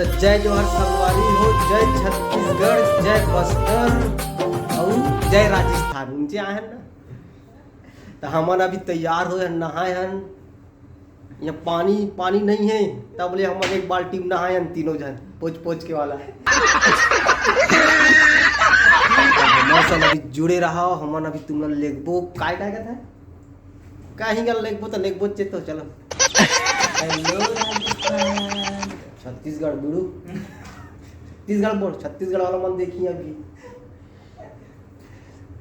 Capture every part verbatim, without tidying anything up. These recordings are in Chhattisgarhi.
त जय जोहार संगवारी हो, जय छत्तीसगढ़, जय बस्तर अउ जय राजस्थान। उनचे आए हन ना, त हमन अभी तैयार होए हन, नहाए हन। यहाँ पानी, पानी नहीं है, तब ले हमन एक बाल्टी में नहाए हन तीनों झन, पोंछ पोंछ के वाला। हमर संग अभी जुड़े रहा, हमन अभी तुमन लेगबो, काय काय कहते हैं? कहीं गल लेगबो त लेगबो चे तो चलो। हेलो राजस्थान। छत्तीसगढ़ बुड़ू। छत्तीसगढ़ बोल, छत्तीसगढ़ वाला मन देखी अभी।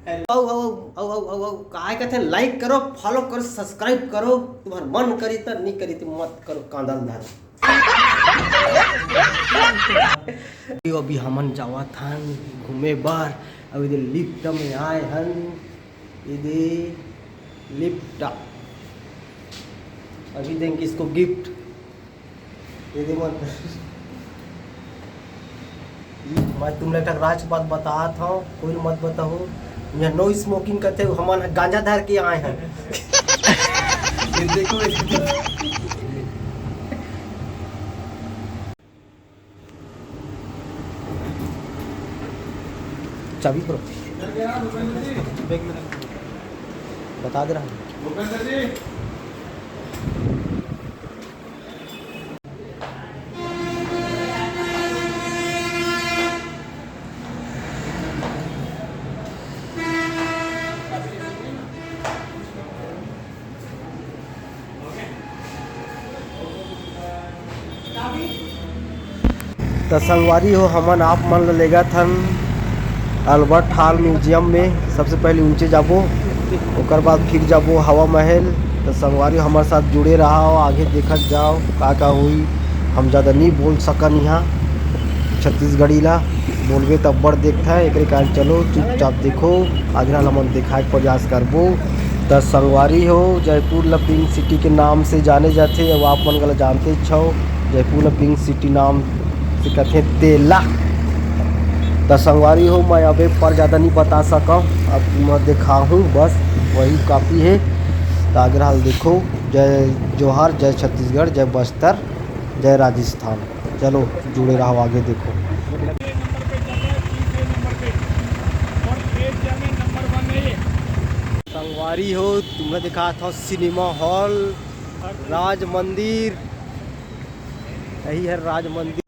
हेलो। आओ, आओ, आओ, आओ, आओ, आओ। काय कहते हैं? Like करो, follow करो, subscribe करो। तुम्हार मन करी त नहीं करी त मत करो, कांदा ल धरो। अभी हमन जावत हन घूमे बर। अभी दे लिफ्ट में आए हन। ये दे लिफ्ट। अभी देंगे इसको गिफ्ट। ये दे मत। मैं तुम लोग तक राज बात बतात हूँ, कोई मत बताओ। यहाँ no smoking करते हुए हमन गांजा धर के आए हैं। ये देखो, ये देखो। चाबी करो। बैग में रख। बता दे रहा हूँ। त संगवारी हो, हमन आप मन ल लेगत हन अल्बर्ट हॉल म्यूजियम में। सबसे पहले ऊंचे जाबो, ओकर बाद फिर जाबो हवा महल। त संगवारी हो, हमर साथ जुड़े रहा, आगे देखत जाओ का का होई। हम ज़्यादा नहीं बोल सकन यहाँ छत्तीसगढ़ी ला, बोलबे त अब्बड़ देखता है, एकरे कारण चलो चुपचाप देखो, आगे ला हमन दिखाए के प्रयास करबो। त संगवारी हो, जयपुर ला पिंक सिटी के नाम से जाने जाथे, अब आप मन गला जानते छो, जयपुर ला पिंक सिटी नाम से कथे तेला। त संगवारी हो, मैं अबे पर ज़्यादा नहीं बता सकव, अब मैं दिखाहूँ बस, वही काफ़ी है। त आगे हाल देखो, जय जोहार, जय छत्तीसगढ़, जय बस्तर, जय राजस्थान। चलो जुड़े रहो, आगे देखो। संगवारी हो, तुमला दिखात हव सिनेमा हॉल, राज मंदिर। यही है राज मंदिर,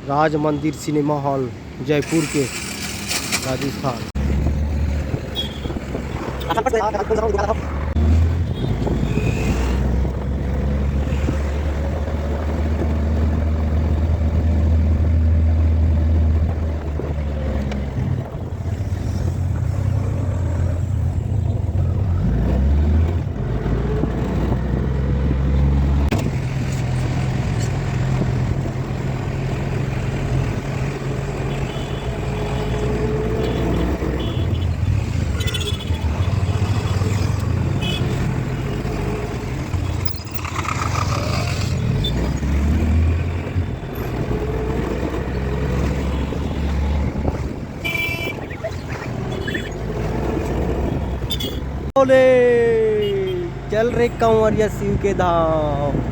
राज मंदिर सिनेमा हॉल जयपुर के, राजस्थान। बोले, चल रे कंवरिया शिव के धाम।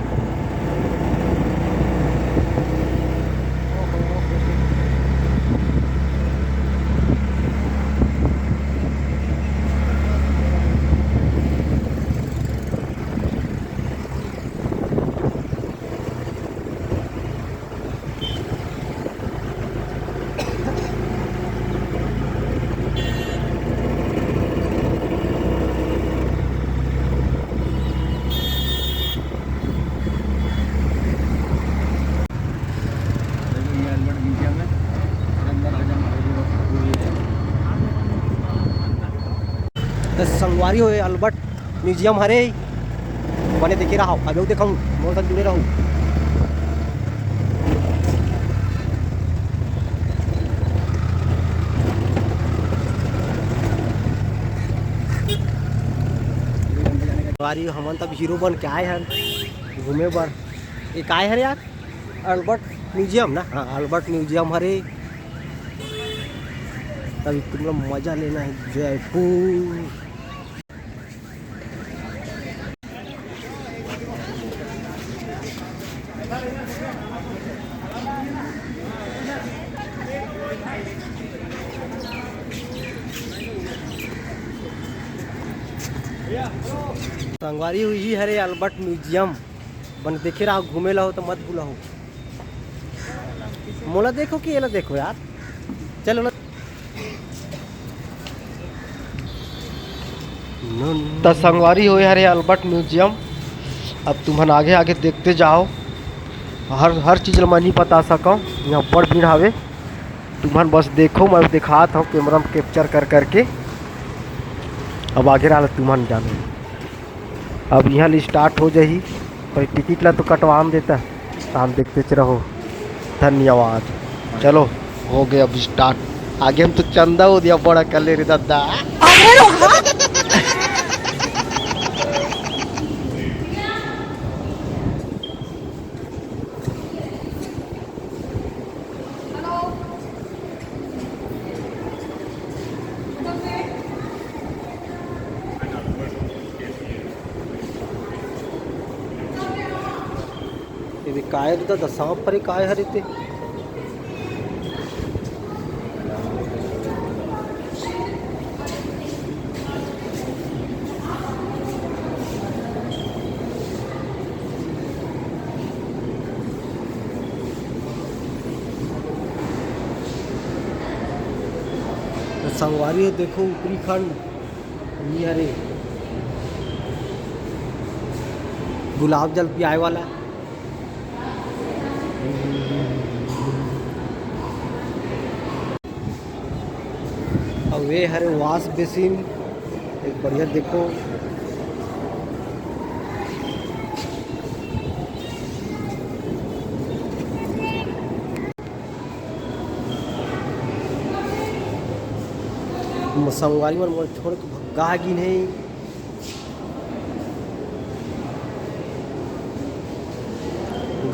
त संगवारी हो, अल्बर्ट म्यूजियम हरे, बने देखे रहो, अभी देखाऊँ, मोर साथ जुड़े रहो। संगवारी, हमन तब हीरो बन के आए हन घूमे बर। ये काय हरे यार? अल्बर्ट म्यूजियम ना? हाँ, अल्बर्ट म्यूजियम हरे। तभी तुम लोग मजा लेना है जयपुर। संगवारी हो, इही हरे अल्बर्ट म्यूजियम। बने देखे रहो, घूमे ला हो तो मत भूला हो। मोला देखो कि एला देखो यार, चलो ना। त संगवारी हो, हरे अल्बर्ट म्यूजियम। अब तुमन आगे आगे देखते जाओ, हर हर चीज ल मैं नहीं बता सकव, यहाँ बड़ भीड़ हावे। तुमन बस देखो, मैं दिखात हूँ कैमरा में कैप्चर कर करके। अब आगे रहा तुमन जानो, अब यहाँ ले स्टार्ट हो जाही, पर टिकट ला तो कटवा म देता। हम देखते रहो, धन्यवाद। चलो, हो गए अब स्टार्ट। आगे हम तो चंदा हो दिया बड़ा कर ले रे दादा। ये भी काय रे दादा, सांप परे काय हरे ते? तो संगवारी हो, देखो ऊपरी खंड, ये हरे गुलाब जल पियाए वाला। अउ ये हरे वॉश बेसिन, एक बढ़िया देखो। संगवारी मन मोला छोड़ के भगा गिन हे।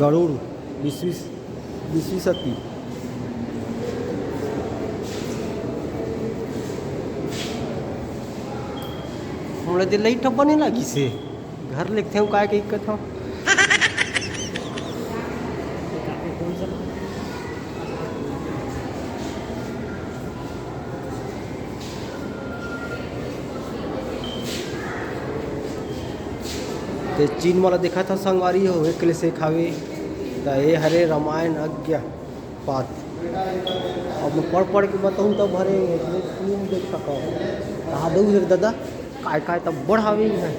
गरुड़ विश्व विश्वसती। मोला दे लाइट ह बने लागिस हे, घर लेगथें काय कहि कथंव। ते चीन वाला देखा था संगवारी हो, एक ले से खावे। त ए हरे रामायण अज्ञा पात। अब मैं पढ़ पढ़ के बताऊँ तब हरे, तुम देख सको। कहा दऊ रे दादा, काय काय तब बढ़ावे ही है।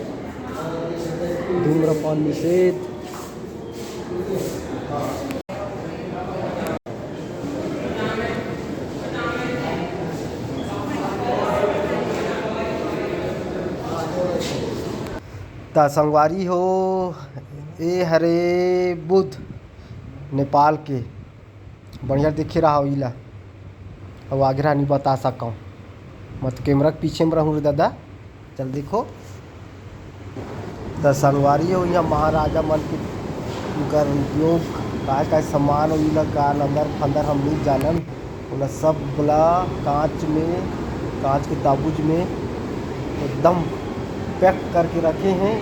धूम्रपान निषेध। त संगवारी हो, ए हरे बुद्ध नेपाल के। बढ़िया देखे रहा इला। अब आगे रहा नहीं बता सकूँ, मत कैमरा के पीछे में रहूँ रे दादा। चल देखो, त संगवारी हो, यहाँ महाराजा मन के उनकर उद्योग, काय काय सामान हो, इला का अंदर फंदर हम नहीं जानन। ओला सब ला कांच में, कांच के ताबूज में एकदम पैक करके रखे हैं।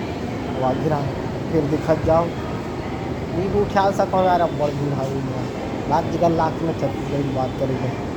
अब आगे रहा, फिर देखत जाओ। ये वो ख्याल सा कौन यार, अब बड़ भीड़ हावी में लात जिगर लात में छत्तीसगढ़ी बात करेंगे।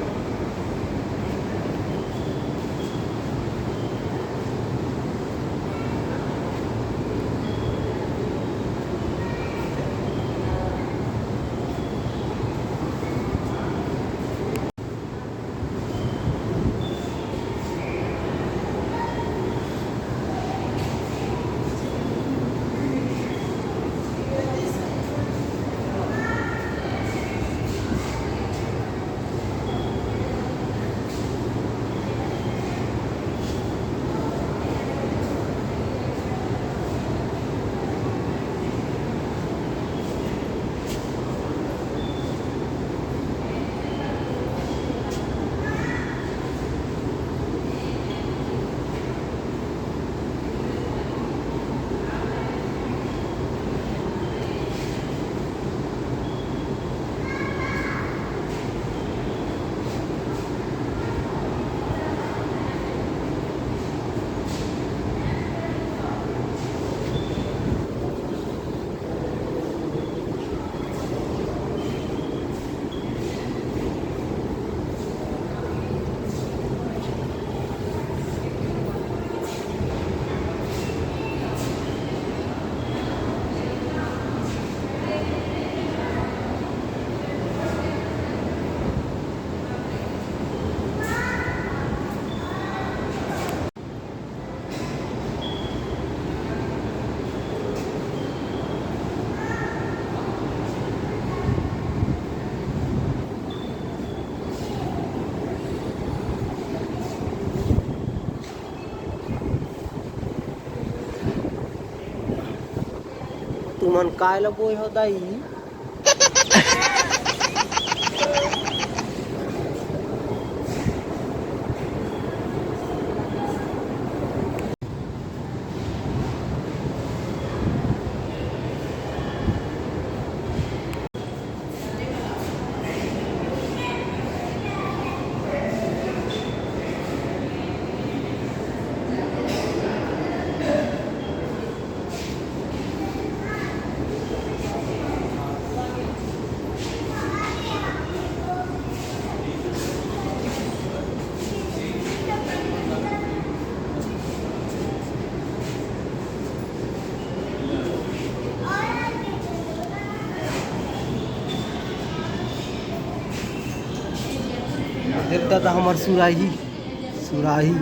मन काय ल बोय हो दाई? देख दादा, हमर सुराही, सुराही।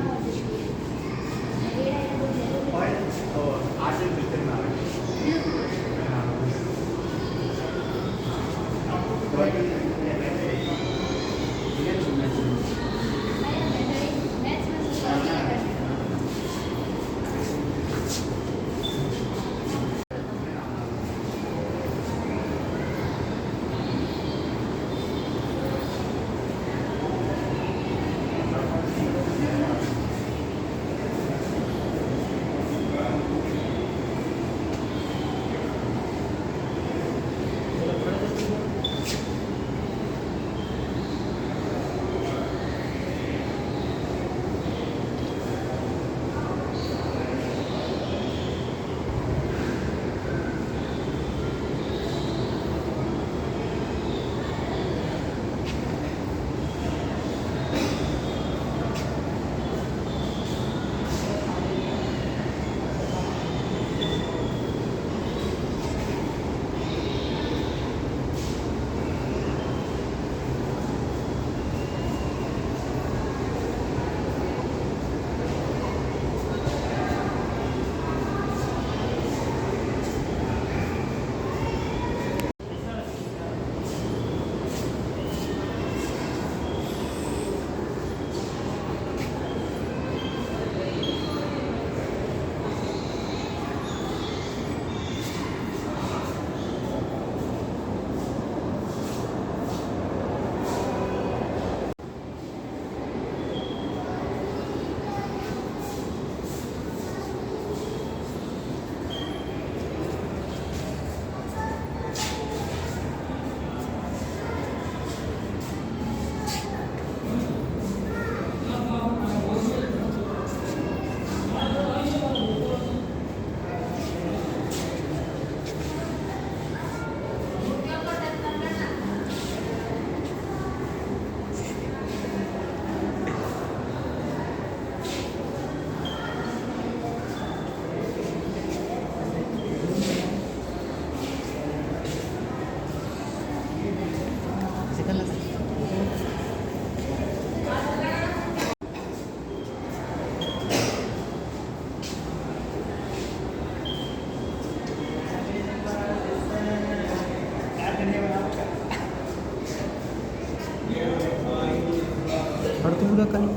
हर तो पूरा कहीं।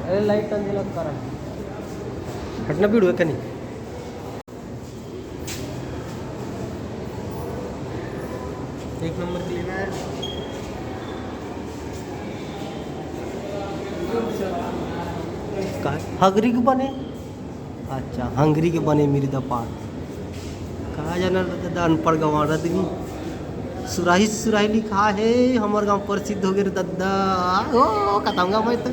अरे लाइट अंधेला करा। हटना भी हुआ कहीं। एक नंबर के लेना है। का? हगरी के बने? अच्छा, हंगरी के बने मिर्दा पान। का जाना दादा, अनपढ़ गंवार आदमी। सुराही सुराही लिखा है, हमर गांव प्रसिद्ध हो गए रे दादा। ओ, खत्म गांव में तो।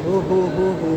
ओ हो हो हो।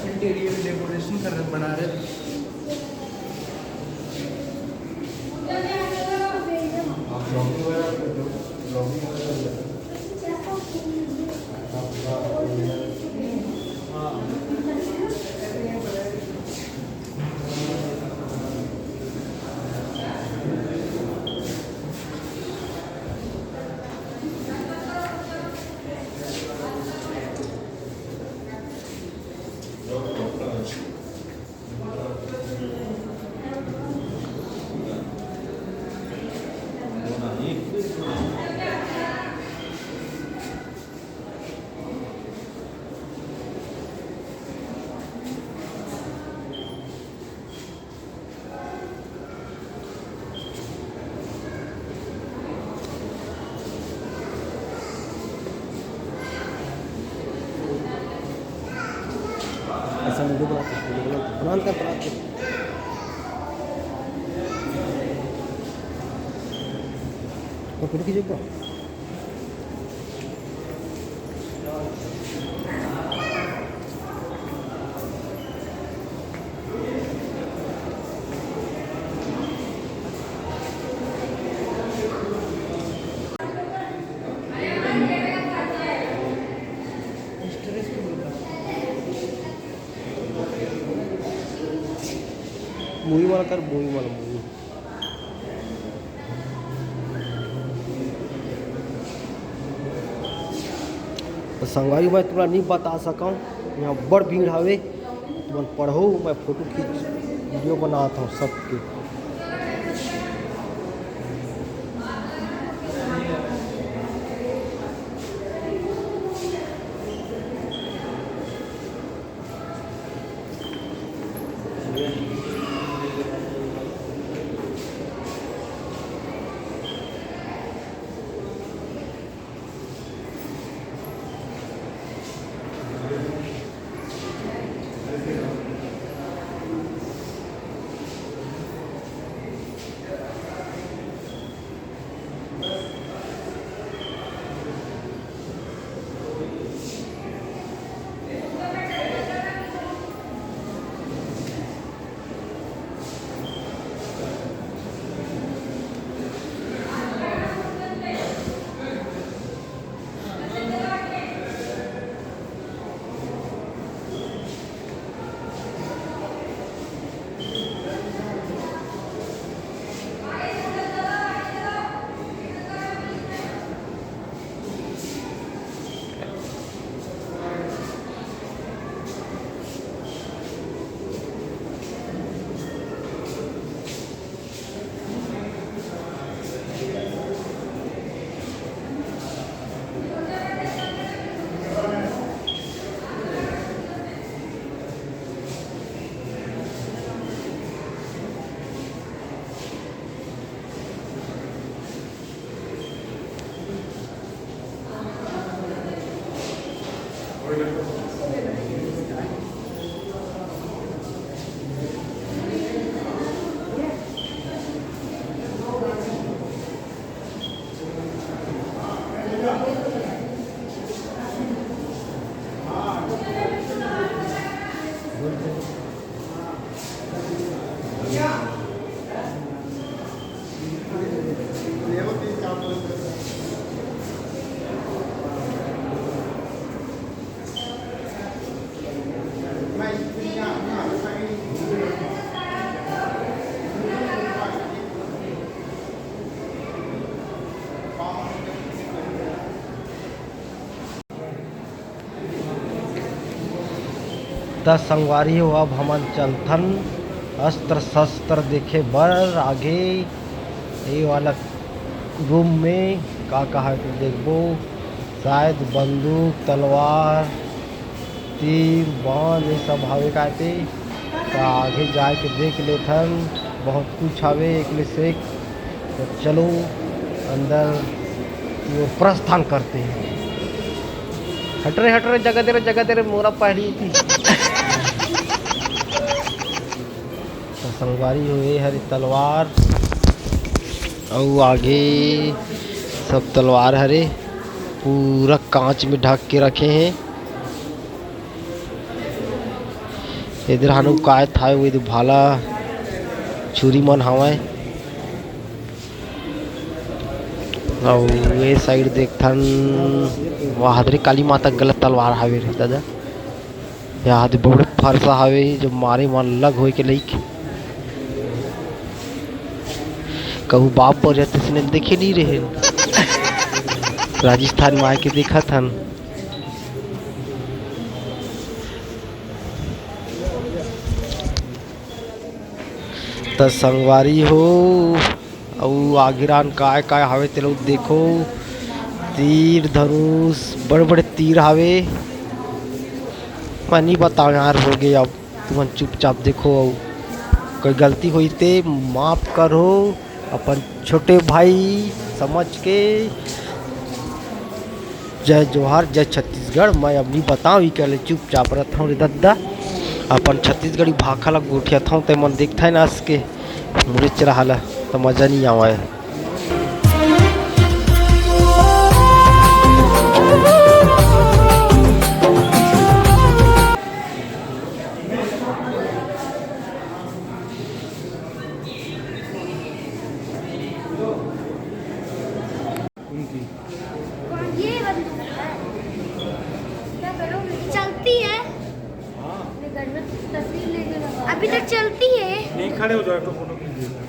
इंटीरियर डेकोरेशन कर, बना रहे। आप लॉबी वगैरह कर दो, लॉबी वगैरह कर दो। ऐसा वीडियो बनाते हैं, वीडियो बनाते हैं, बनाने का बनाते हैं। तो फोटो खींचो पूरा। मूवी वाला कर, मूवी वाला, मूवी। तो संगवारी, मैं तुमला नहीं बता सकूँ, यहाँ बड़ भीड़ हवे। तुमन पढ़ो, मैं फोटो खींच, वीडियो बनाता हूँ सबके। त संगवारी हो, अब हमन चलथन अस्त्र शस्त्र देखे बर आगे, ये वाला रूम में। का का हवे तेला देखबो। शायद बंदूक, तलवार, तीर, बाण, ये सब हवे का ते। त आगे जाए के देख लेथन, बहुत कुछ हवे एक ले से एक। तो चलो अंदर की ओर प्रस्थान करते हैं। हट रे, हट रे, जगह दे रे, जगह दे रे, मोरा पहली थी। तो संगवारी हो, ये हरे तलवार, अउ आगे सब तलवार हरे, पूरा कांच में ढक के रखे हैं। इधर हानु काय थाय, वो इधर भाला छुरी मन हवय। अउ ये साइड देखथन, वहाँ दे काली माता के गलत तलवार हावे रे दादा। यहाँ दे बड़े फरसा हावे, जो मारे मन लग होए के लइक। कहूँ बाप पर जाते सिने देखे नहीं रहे। राजस्थान में आके देखा थन। त संगवारी हो, अउ आगे रान काय काय हावे तेला देखो। तीर धनुष, बड़े बड़े तीर हावे। मैं नहीं बताओ यार, हो गए। अब तुमन चुपचाप देखो, अउ कोई गलती होई ते माफ करो अपन छोटे भाई समझ के। जय जोहार, जय छत्तीसगढ़। मैं अब नहीं बताओ, ई कहले चुपचाप रहता हूँ रे दद्दा। अपन छत्तीसगढ़ी भाखा ला गोठियात हूँ, ते मन देखता है ना, हंस के मुड़े चला हाला, तो मजा नहीं आवा है। उनकी। ये बंदूक है। क्या करोगे? चलती है। हाँ। अभी तक चलती है। नहीं, खड़े हो जाओ, एक फोटो खींच दीजिए।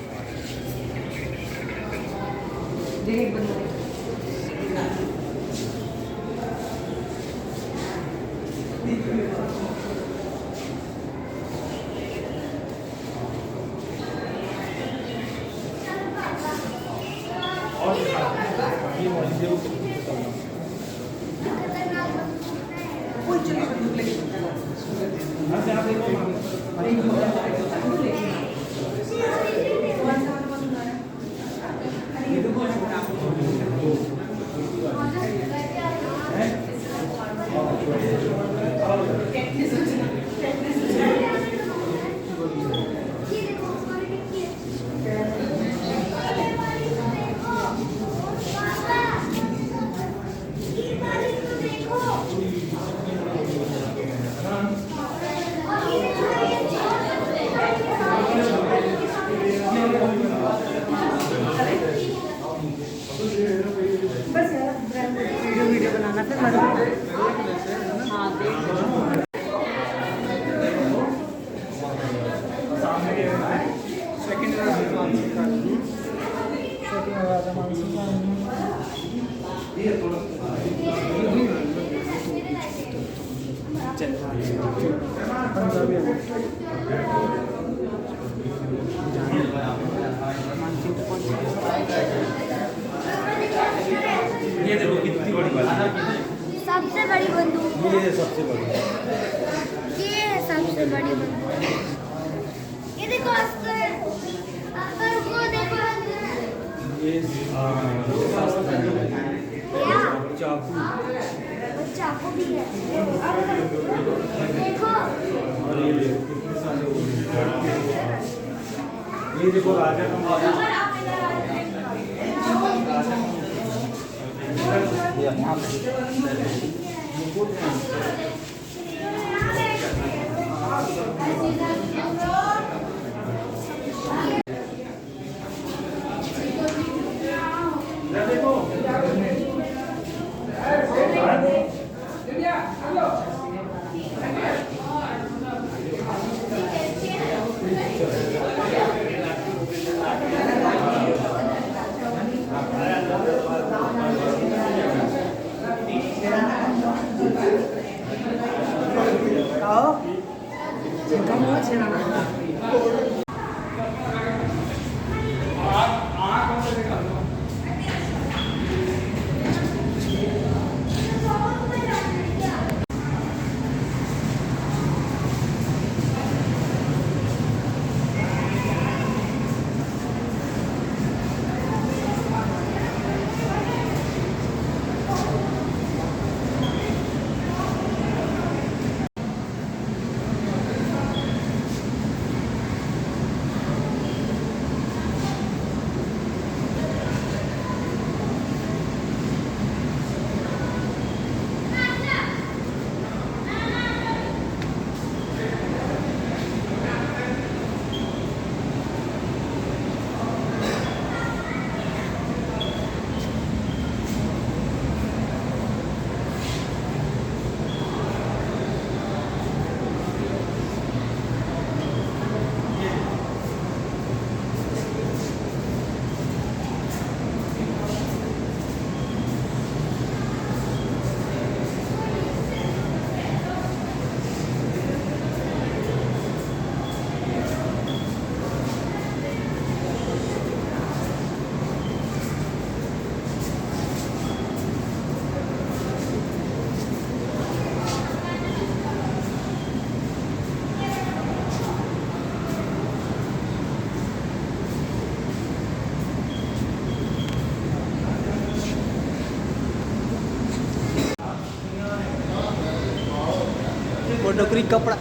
बस यार, वीडियो, वीडियो बनाना, फिर मजा आएगा। हाँ, देख। ये देखो कितनी बड़ी वाली है। सबसे बड़ी बंदूक। ये सबसे बड़ी। ये है सबसे बड़ी बंदूक। ये देखो अस्तर, अस्तर को देखो। ये, हाँ, ये अस्तर है। क्या? चाकू। और चाकू भी है। देखो। और ये देखो, कितने सारे हो गए। ये देखो, राजा का मुकुट। नौकरी कपड़ा।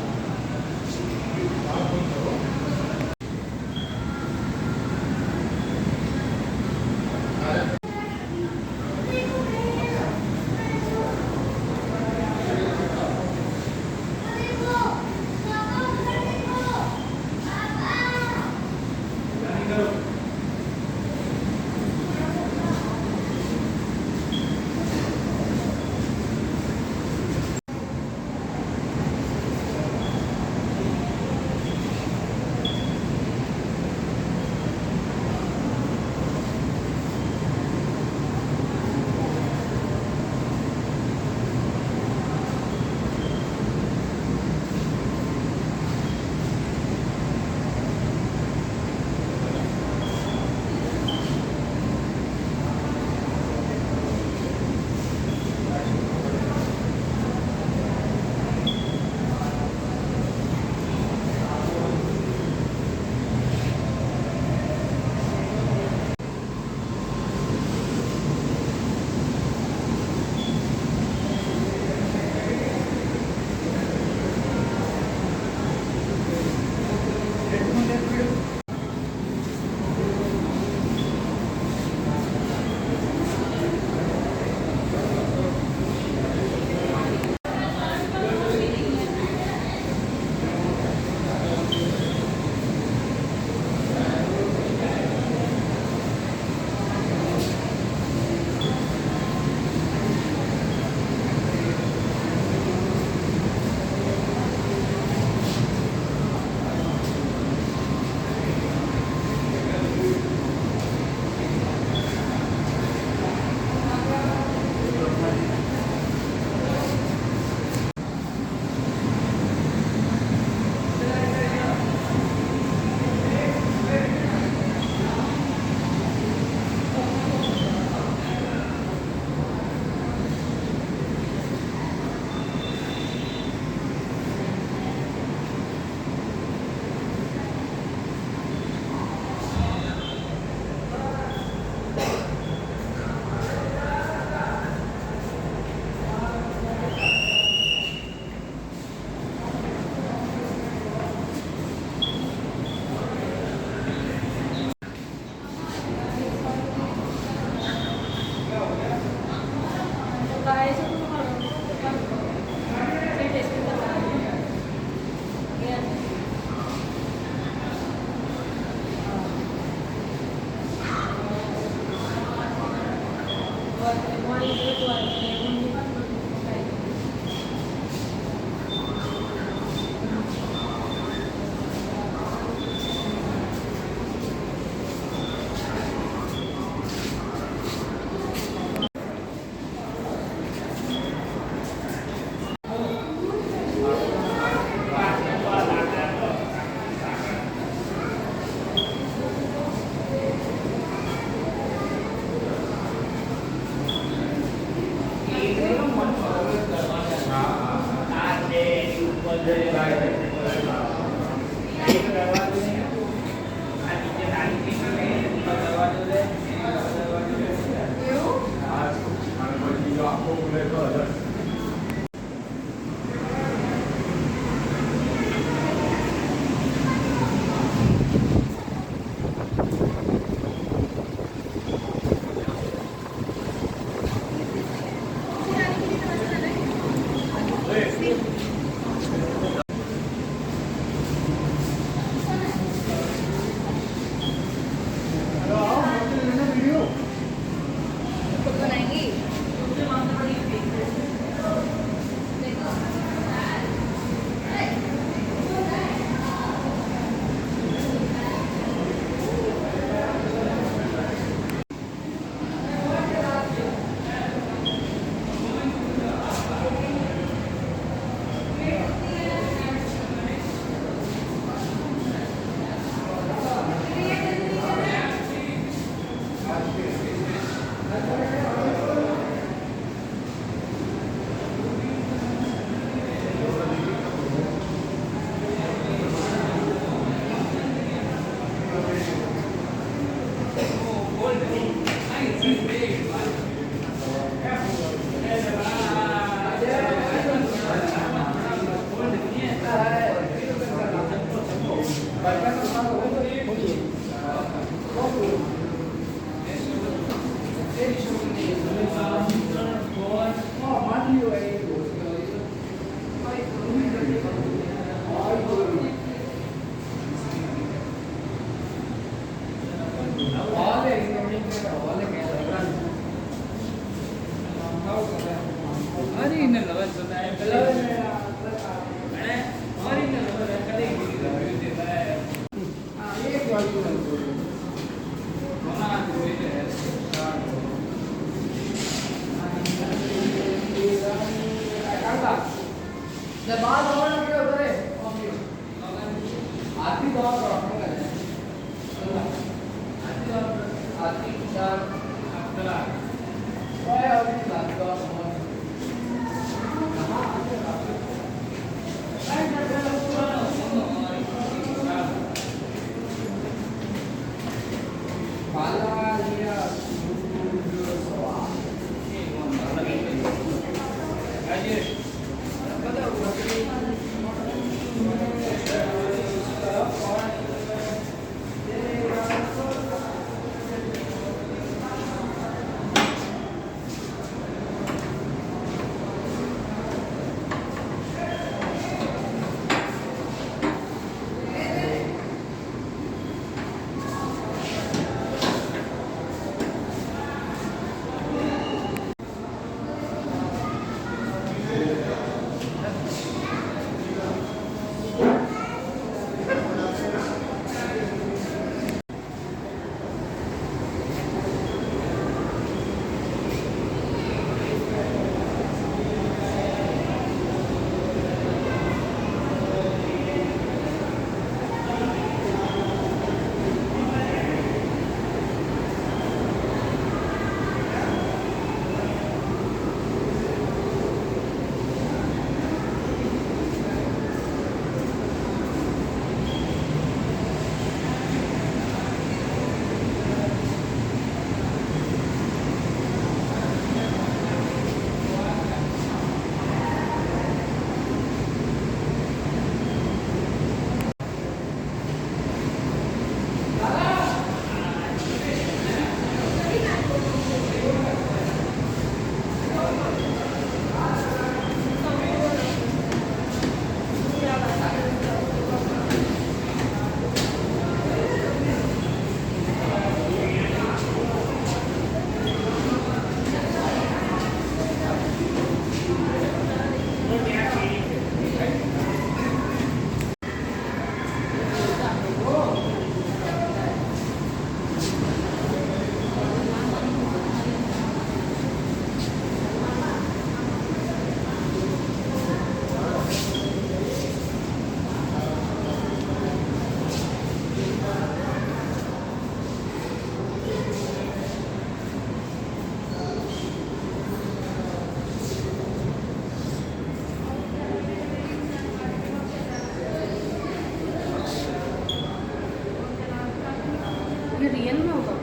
ये रियल में होगा।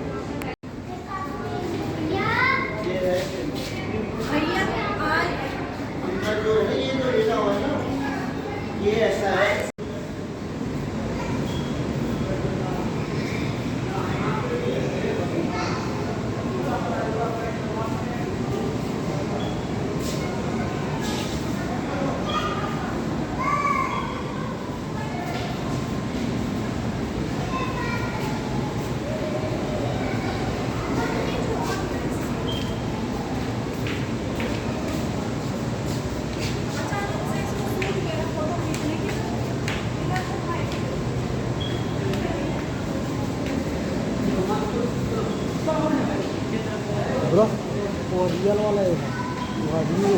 ब्रो, वो रियल वाला है, वो आदमी,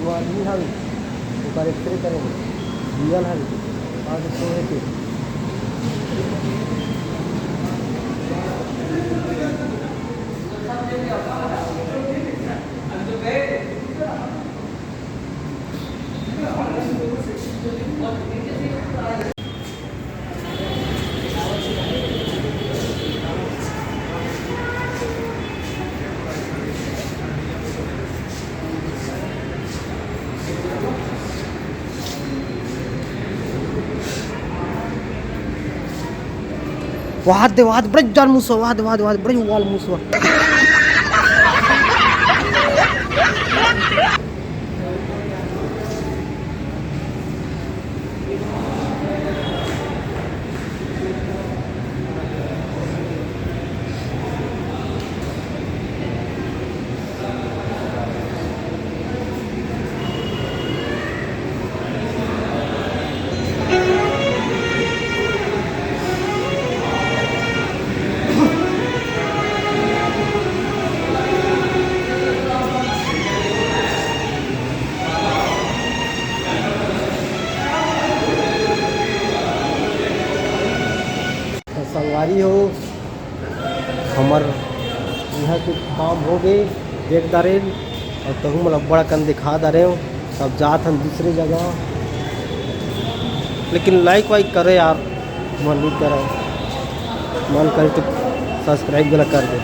वो आदमी हवे, ओकर एक्सरे करेंगे, रियल हवे, आज तो है के। वहाद दे, वहाद, बड़े जान मुसवा, वहाद, वहाद, वहाद, बड़े वाल मुसवा। संगवारी हो, हमर इहाँ के काम हो गे, देख डारेन, अउ तहूँ मन अब्बड़ अकन दिखा डारेंव। सब जात हन दूसरे जगह, लेकिन like वाइक करे यार, मन नहीं करे, मन करे तो subscribe घला कर दे।